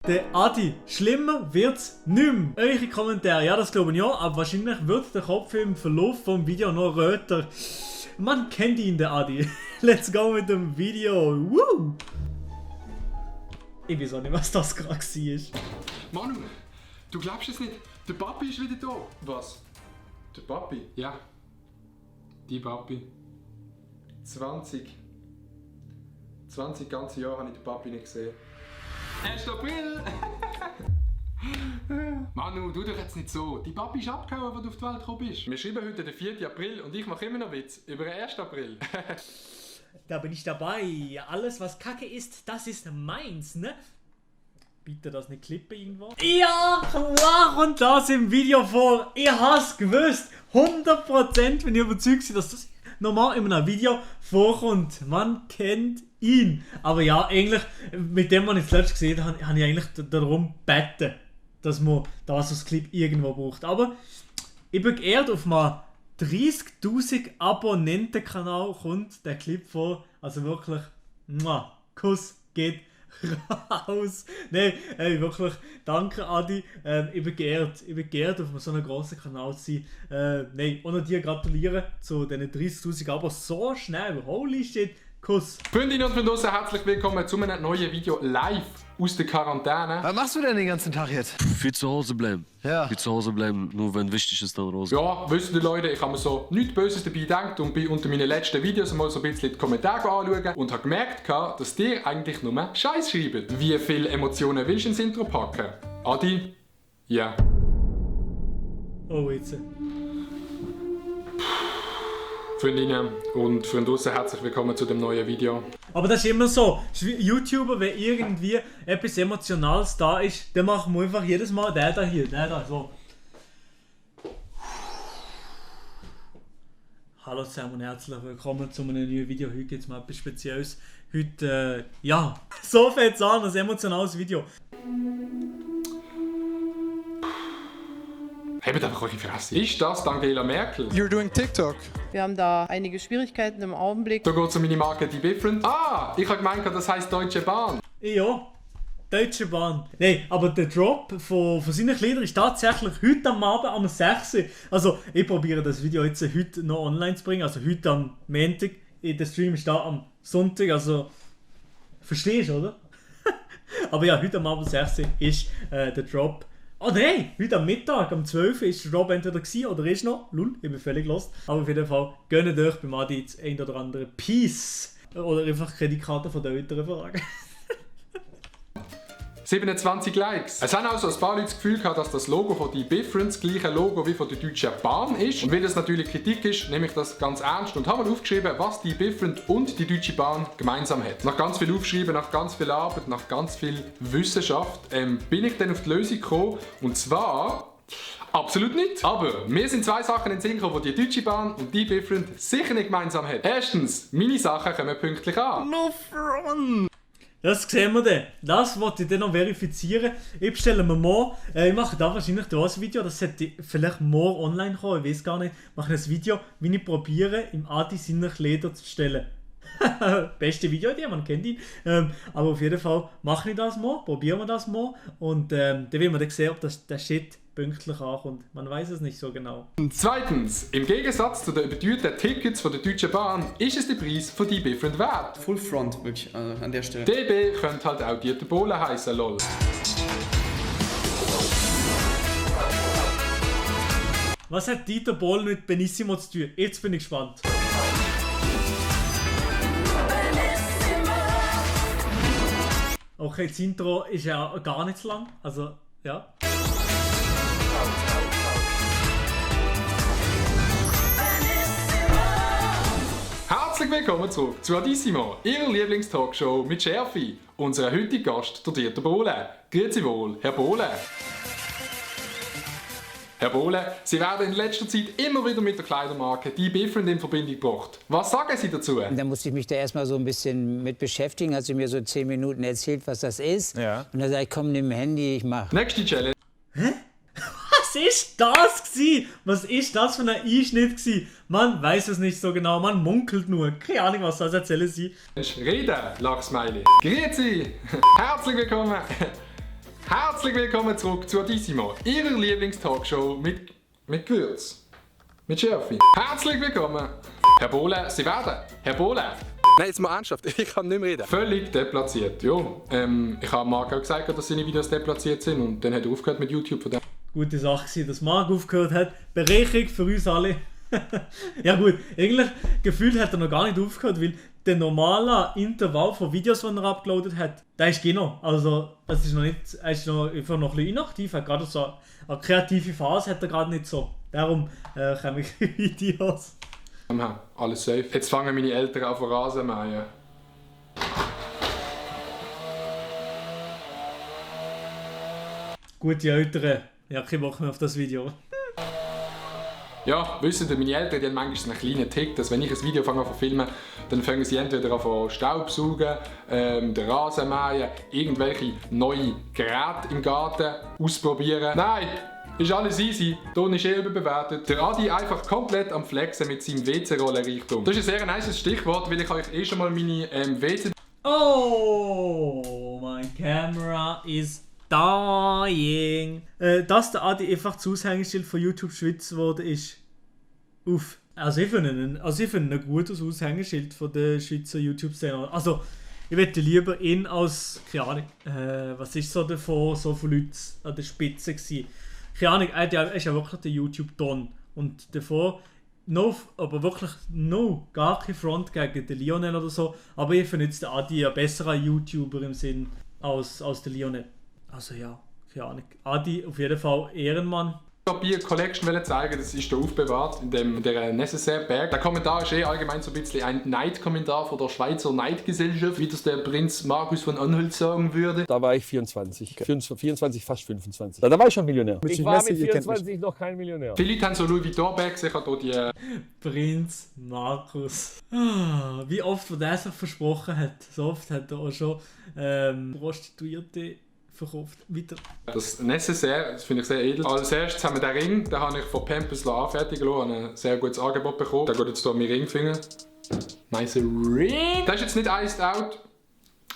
der Adi. Schlimmer wird's nicht mehr. Eure Kommentare, ja, das glaube ich auch, aber wahrscheinlich wird der Kopf im Verlauf vom Video noch röter. Man kennt ihn, der Adi. Let's go mit dem Video. Woo! Ich weiß auch nicht, was das gerade war. Manu, du glaubst es nicht, der Papi ist wieder da. Was? Der Papi? Ja. Die Papi. 20 ganze Jahre habe ich den Papi nicht gesehen. 1. April! Manu, du doch jetzt nicht so. Die Papi ist abgehauen, als du auf die Welt gekommen bist. Wir schreiben heute den 4. April und ich mache immer noch Witz über den 1. April. Da bin ich dabei. Alles, was Kacke ist, das ist meins, ne? Bitte das nicht klippen irgendwo. Ja, klar kommt das im Video vor. Ich hab's gewusst. 100% bin ich überzeugt, dass das normal in einem Video vorkommt. Man kennt ihn. Aber ja, eigentlich, mit dem, was ich zuletzt gesehen habe, habe ich eigentlich darum gebeten, dass man das als Clip irgendwo braucht. Aber ich bin geehrt, auf meinem 30.000 Abonnenten-Kanal kommt der Clip vor. Also wirklich, Kuss geht raus. Nein, wirklich, danke Adi. Ich bin geehrt, auf so einem grossen Kanal zu sein. Nein, und dir gratulieren zu diesen 30.000 Abos so schnell. Holy shit, Kuss. Freundinnen und Freunde, herzlich willkommen zu einem neuen Video live aus der Quarantäne. Was machst du denn den ganzen Tag jetzt? Viel zu Hause bleiben. Ja. Viel zu Hause bleiben, nur wenn wichtig ist, dann raus. Ja, wisst ihr Leute, ich habe mir so nichts Böses dabei gedacht und bin unter meinen letzten Videos mal so ein bisschen die Kommentare anschauen und habe gemerkt, dass die eigentlich nur Scheiß schreiben. Wie viele Emotionen willst du ins Intro packen? Adi? Ja. Oh, jetzt. Freundinnen und Freunde, herzlich willkommen zu dem neuen Video. Aber das ist immer so. YouTuber, wenn irgendwie etwas Emotionales da ist, dann machen wir einfach jedes Mal der da hier, der da, so. Hallo zusammen und herzlich willkommen zu einem neuen Video. Heute gibt es mal etwas Spezielles. Heute, ja, so fängt es an, ein emotionales Video. Hebt einfach eure Fresse. Ist das Angela Merkel? You're doing TikTok. Wir haben da einige Schwierigkeiten im Augenblick. Da geht es um meine Marke Die Different. Ah, ich habe gemeint, das heisst Deutsche Bahn. Ja, Deutsche Bahn. Nein, aber der Drop von seinen Kleidern ist tatsächlich heute am Abend am 6. Also, ich probiere das Video jetzt heute noch online zu bringen. Also heute am Montag. Der Stream ist da am Sonntag. Also, verstehst du, oder? Aber ja, heute am Abend 6. ist der Drop. Oh nein, heute am Mittag, am 12. ist der Drop entweder gewesen oder ist noch. Lul, ich bin völlig lost. Aber auf jeden Fall, gönnt euch beim Adi das ein oder andere Peace. Oder einfach Kreditkarte von den Eltern fragen. 27 Likes. Es haben auch so ein paar Leute das Gefühl gehabt, dass das Logo von Die Different das gleiche Logo wie von der Deutschen Bahn ist. Und weil das natürlich Kritik ist, nehme ich das ganz ernst und habe mal aufgeschrieben, was Die Different und die Deutsche Bahn gemeinsam hat. Nach ganz viel Aufschreiben, nach ganz viel Arbeit, nach ganz viel Wissenschaft bin ich dann auf die Lösung gekommen. Und zwar absolut nicht. Aber mir sind zwei Sachen in den Sinn gekommen, die Deutsche Bahn und Die Different sicher nicht gemeinsam haben. Erstens, meine Sachen kommen pünktlich an. No front! Das sehen wir dann. Das wollte ich dann noch verifizieren. Ich bestelle mir morgen. Ich mache da wahrscheinlich das Video. Das sollte vielleicht morgen online kommen. Ich weiß gar nicht. Ich mache ein Video, wie ich probiere, im Adi seine Kleider zu bestellen. Beste Video-Idee, man kennt ihn. Aber auf jeden Fall mache ich das morgen. Probieren wir das morgen. Und dann werden wir dann sehen, ob der Shit pünktlich ankommt. Man weiß es nicht so genau. Zweitens, im Gegensatz zu den überteuerten Tickets von der Deutschen Bahn ist es der Preis von Die Different wert. Full Front, wirklich, an der Stelle. DB könnte halt auch Dieter Bohlen heißen, lol. Was hat Dieter Bohlen mit Benissimo zu tun? Jetzt bin ich gespannt. Okay, das Intro ist ja gar nicht so lang. Also, ja. Herzlich willkommen zurück zu Adissimo, Ihrer Lieblingstalkshow mit Schärfe. Unser heutiger Gast, der Dieter Bohlen. Grüezi wohl, Herr Bohlen. Herr Bohlen, Sie werden in letzter Zeit immer wieder mit der Kleidermarke Die Different in Verbindung gebracht. Was sagen Sie dazu? Da musste ich mich da erstmal so ein bisschen mit beschäftigen. Hat sie mir so 10 Minuten erzählt, was das ist. Ja. Und dann sag ich, komm, nimm Handy, ich mach. Nächste Challenge. Was ist das gsi? Was ist das für ein Einschnitt gsi? Man weiß es nicht so genau, man munkelt nur. Keine Ahnung, was das erzählen sie. Reden, Lachsmiley. Grüezi. Herzlich willkommen. Herzlich willkommen zurück zu Adissimo, Ihrer Lieblingstalkshow mit Gewürz. Mit Schärfe. Herzlich willkommen. Herr Bohlen, Sie werden. Herr Bohlen. Nein, jetzt mal ernsthaft, ich kann nicht mehr reden. Völlig deplatziert, ja. Ich habe Marc auch gesagt, dass seine Videos deplatziert sind und dann hat er aufgehört mit YouTube von dem. Gute Sache gewesen, dass Marc aufgehört hat. Bereicherung für uns alle. Ja gut, eigentlich gefühlt hat er noch gar nicht aufgehört, weil der normale Intervall von Videos, die er uploadet hat, der ist genau. Also das ist noch nicht, er ist noch einfach noch ein bisschen inaktiv, hat gerade so eine kreative Phase hat er gerade nicht so. Darum kommen Videos. Alles safe. Jetzt fangen meine Eltern an zu Rasenmähen. Gute Eltern. Ja, kein Bock mehr auf das Video. Ja, wisst ihr, meine Eltern die haben manchmal so einen kleinen Tick, dass wenn ich ein Video fange an zu filmen, dann fangen sie entweder an zu Staubsaugen, den Rasen mähen, irgendwelche neue Geräte im Garten ausprobieren. Nein! Ist alles easy, Ton ist überbewertet. Der Adi einfach komplett am Flexen mit seinem WC-Rollenreichtum. Das ist ein sehr nice Stichwort, weil ich euch schon mal meine WC... Oh, my camera is dying. Dass der Adi einfach das Aushängeschild von YouTube Schweiz geworden ist. Uff. Also ich finde ein gutes Aushängeschild von der Schweizer YouTube-Szene. Also, ich hätte lieber ihn als, keine Ahnung, was ist so davon, so viele Leute an der Spitze gewesen. Keine Ahnung, er ist ja wirklich der YouTube-Don. Und davor, aber wirklich gar kein Front gegen den Lionel oder so. Aber ich finde jetzt den Adi ein besserer YouTuber im Sinn als der Lionel. Also ja, keine Ahnung. Adi auf jeden Fall Ehrenmann. Papier Collection zeigen, das ist hier aufbewahrt in der Necessaire Bag. Der Kommentar ist allgemein so ein bisschen ein Neidkommentar von der Schweizer Neidgesellschaft, wie das der Prinz Markus von Anhalt sagen würde. Da war ich 24, 24, fast 25. Da war ich schon Millionär. Ich war mit 24 noch kein Millionär. Viele Leute haben so Louis Vuitton Bags, ich habe hier die... Prinz Markus. Wie oft er sich versprochen hat. So oft hat er auch schon Prostituierte verkauft. Weiter. Das Necessaire, das finde ich sehr edel. Als erstes haben wir den Ring, den habe ich von Pampers anfertigen lassen, ein sehr gutes Angebot bekommen. Der geht jetzt hier an meinen Ringfinger. Nice Ring! Das ist jetzt nicht iced out.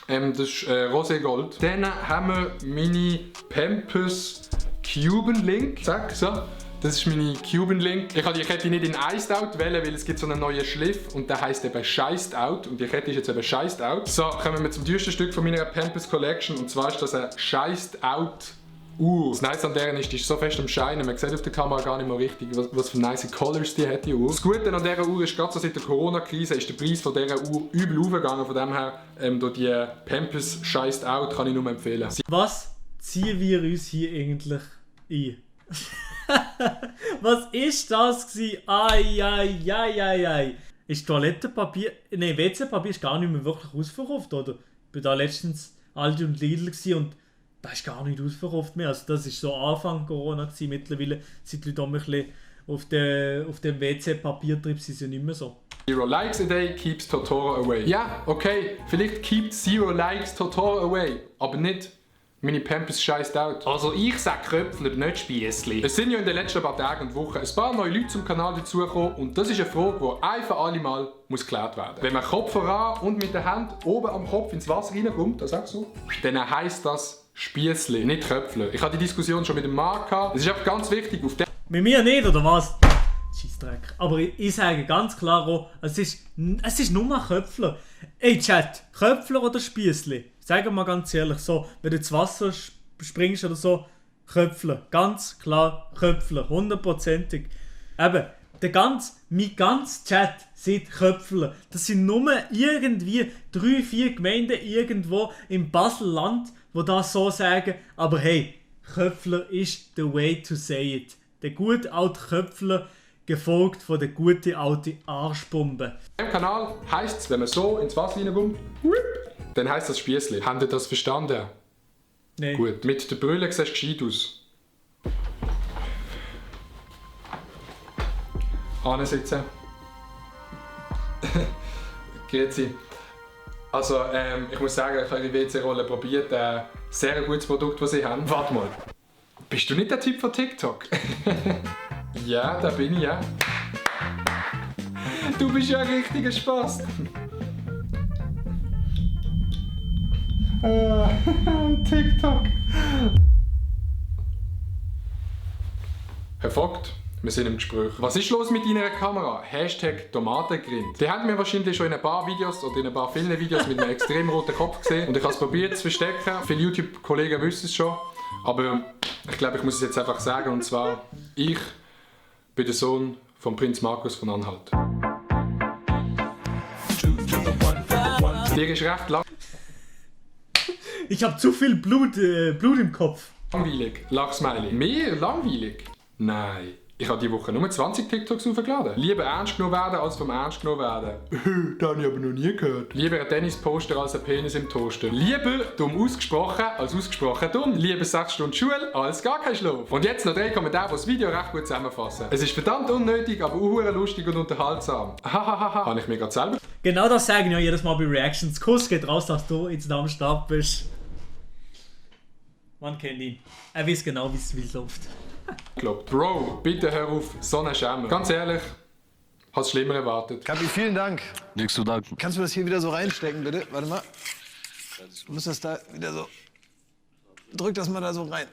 Das ist Rosé Gold. Dann haben wir meine Pampers Cuban Link. Zack, so. Das ist meine Cuban Link. Ich habe die Kette nicht in Iced Out wählen, weil es gibt so einen neuen Schliff und der heisst eben Scheist Out und die Kette ist jetzt eben Scheist Out. So, kommen wir zum teuersten Stück von meiner Pampers Collection und zwar ist das eine Scheist Out Uhr. Das Nice an der ist, die ist so fest am Scheinen, man sieht auf der Kamera gar nicht mehr richtig, was für nice Colors die hat, die Uhr. Das Gute an dieser Uhr ist, gerade so seit der Corona-Krise ist der Preis von dieser Uhr übel aufgegangen, von dem her, durch die Pampers Scheist Out kann ich nur empfehlen. Was ziehen wir uns hier eigentlich ein? Was ist das gsi? Ai. Ist Toilettenpapier... Nein, WC-Papier ist gar nicht mehr wirklich ausverkauft, oder? Ich war da letztens Aldi und Lidl und das ist gar nicht ausverkauft mehr. Also das ist so Anfang Corona gewesen. Mittlerweile sind die Leute auch ein bisschen auf dem WC-Papiertrip, sie sind nicht mehr so. 0 likes a day keeps Totoro away. Ja, okay, vielleicht keeps 0 likes Totoro away, aber nicht... Meine Pampers scheisst out. Also ich sag Kröpfler, nicht Spiessli. Es sind ja in den letzten paar Tagen und Wochen ein paar neue Leute zum Kanal dazugekommen und das ist eine Frage, die ein für alle Mal geklärt werden muss. Wenn man Kopf voran und mit der Hand oben am Kopf ins Wasser reinkommt, das auch so, dann heisst das Spiessli, nicht Kröpfler. Ich hatte die Diskussion schon mit dem Marc gehabt. Es ist einfach ganz wichtig, auf der... Mit mir nicht, oder was? Scheissdreck. Aber ich sage ganz klar auch, es ist nur ein Köpfler. Ey Chat, Köpfler oder Spiessli? Sagen wir mal ganz ehrlich, so, wenn du ins Wasser springst oder so, Köpfler. Ganz klar Köpfler, 100%ig. Eben, mein ganzer Chat sagt Köpfler. Das sind nur irgendwie 3-4 Gemeinden irgendwo im Baselland, die das so sagen. Aber hey, Köpfler ist the way to say it. Der gute alte Köpfler, gefolgt von der guten alten Arschbombe. Im Kanal heisst es, wenn man so ins Wasser reinkommt, dann heisst das Spiessli. Habt ihr das verstanden? Nein. Gut, mit der Brille siehst du gescheit aus. Ansitzen. Grüezi. Also, ich muss sagen, ich habe die WC-Rolle probiert. Sehr gutes Produkt, das sie haben. Warte mal. Bist du nicht der Typ von TikTok? Ja, da bin ich, ja. Du bist ja ein richtiger Spaß. TikTok. Herr Vogt, wir sind im Gespräch. Was ist los mit deiner Kamera? Hashtag Tomatengrind. Die haben wir wahrscheinlich schon in ein paar Videos oder in ein paar vielen Videos mit einem extrem roten Kopf gesehen. Und ich habe es probiert zu verstecken. Viele YouTube-Kollegen wissen es schon. Aber ich glaube, ich muss es jetzt einfach sagen. Und zwar, ich bin der Sohn von Prinz Markus von Anhalt. Dir ist recht lang. Ich habe zu viel Blut im Kopf. Langweilig. Lachsmiley. Mehr langweilig? Nein. Ich habe diese Woche nur 20 TikToks aufgeladen. Lieber ernst genommen werden, als vom ernst genommen werden. Das habe ich aber noch nie gehört. Lieber ein Tennisposter als ein Penis im Toaster. Lieber dumm ausgesprochen als ausgesprochen dumm. Lieber 6 Stunden Schule als gar kein Schlaf. Und jetzt noch 3 Kommentare, die das Video recht gut zusammenfassen. Es ist verdammt unnötig, aber auch lustig und unterhaltsam. Hahaha, habe ich mir gerade selber. Genau das sagen ja jedes Mal bei Reactions. Kuss geht raus, dass du jetzt am Start bist. Man kennt ihn. Er weiß genau, wie es läuft. Bro, bitte hör auf, so einen Schämer. Ganz ehrlich, hast schlimmer erwartet. Kapi, vielen Dank. Nichts zu danken. Kannst du das hier wieder so reinstecken, bitte? Warte mal. Du musst das da wieder so... Drück das mal da so rein.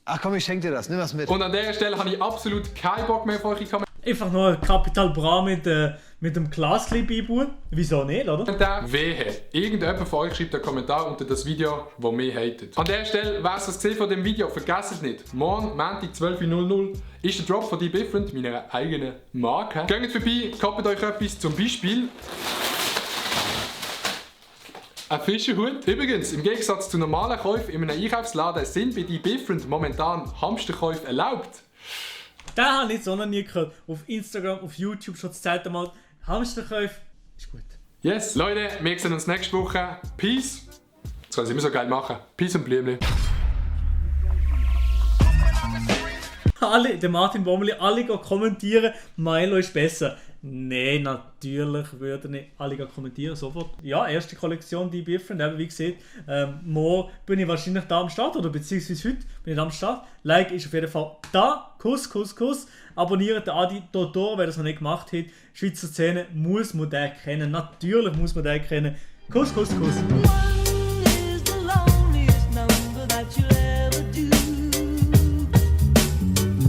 Ach komm, ich schenk dir das. Nimm das mit. Und an dieser Stelle habe ich absolut keinen Bock mehr auf eure Kommentare. Einfach nur Capital Bra mit dem Glasclip einbauen. Wieso nicht, oder? Wehe. Irgendjemand von euch schreibt einen Kommentar unter das Video, das mich hatet. An dieser Stelle, wer es gesehen von dem Video, vergesst es nicht. Morgen, Montag 12:00 Uhr, ist der Drop von Die Different, meiner eigenen Marke. Geht vorbei, kauft euch etwas, zum Beispiel ein Fischerhut. Übrigens, im Gegensatz zu normalen Käufen in einem Einkaufsladen sind bei Die Different momentan Hamsterkäufe erlaubt. Den habe ich jetzt auch noch nie gehört. Auf Instagram, auf YouTube schon das zweite Mal. Hamsterkäufe ist gut. Yes. Leute, wir sehen uns nächste Woche. Peace. Das kann ich immer so geil machen. Peace und Blümchen. Alle, der Martin Bommeli, alle gehen kommentieren, Milo ist besser. Nein, natürlich würden nicht alle kommentieren, sofort. Ja, erste Kollektion, Die Different, eben wie gesagt. Morgen bin ich wahrscheinlich da am Start, oder beziehungsweise heute bin ich da am Start. Like ist auf jeden Fall da. Kuss, Kuss, Kuss. Abonniert den Adi Dodor, wer das noch nicht gemacht hat. Schweizer Szene muss man den kennen. Natürlich muss man den kennen. Kuss, Kuss, Kuss.